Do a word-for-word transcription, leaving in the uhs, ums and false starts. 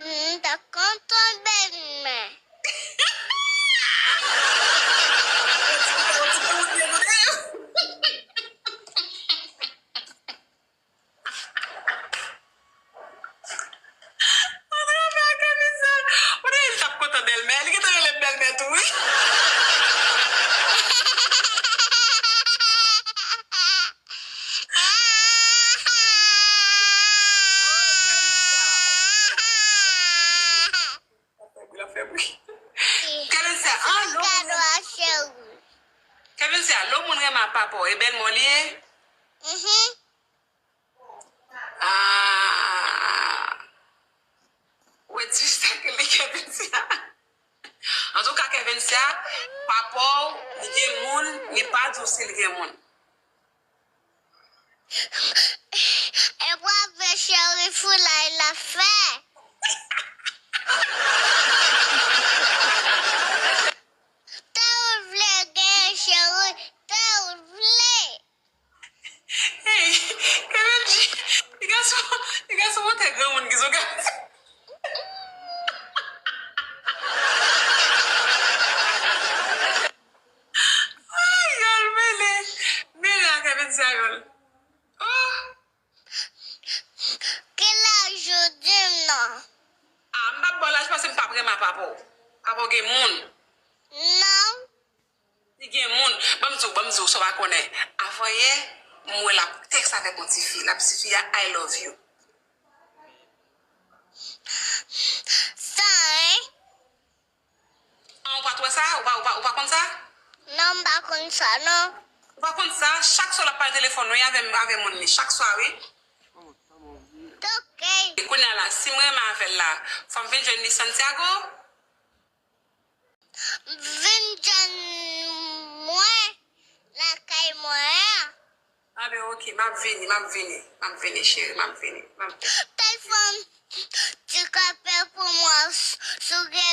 M ta kontan bèlmè. Antre anfè ak Kevin sa. Ou te di l t ap kontan bèlmè. Li gentan rele m bèlmè tou, wi. Kevin se a, lè w moun renmen, Kevin se a, lè w moun renmen a papa w, e bèlmè w li ye? Mhm. Ah. Ou wè ti sa ke li Kevin se a? Antouka, Kevin se a, papa w, li gen moun, li pa di w si l gen moun. E pa vre, cheri, foulay la fè. Te w vle gen cheri, te w vle. Hey, Kevin G, ti gason, ti gason monte granmoun ki sou gason. Ay, gòl mele. Mele a Kevin sa, gòl. Oh. Ki laj ou di m nan? Ah, m p ap ba w laj paske m p ap renmen a papa w. Papa w gen moun. Non. Li gen moun. Ban m di w, ban m di w, sa w pa konnen. Avanyè, m wè l ap tèks avèk yon tifi. L ap di tifi a, "I love you." Sa, hein? An, ou pa t wè sa? Ou pa, ou pa, ou pa konn sa? Non, m pa konn sa, non. Ou pa konn sa? Chak swa l ap pale telefòn, wi, avè, avè moun li. Chak swa, wi. Ok. E kounye a la, si m renmen avè l la, fò m vin jwenn li Santiago? Vin jwenn mwen lakay mwen an. A ben, ok, m ap vini, m ap vini, m ap vini, cheri, m ap vini, m ap vini. Telefòn ti kapè pou mwen, s-, si w gen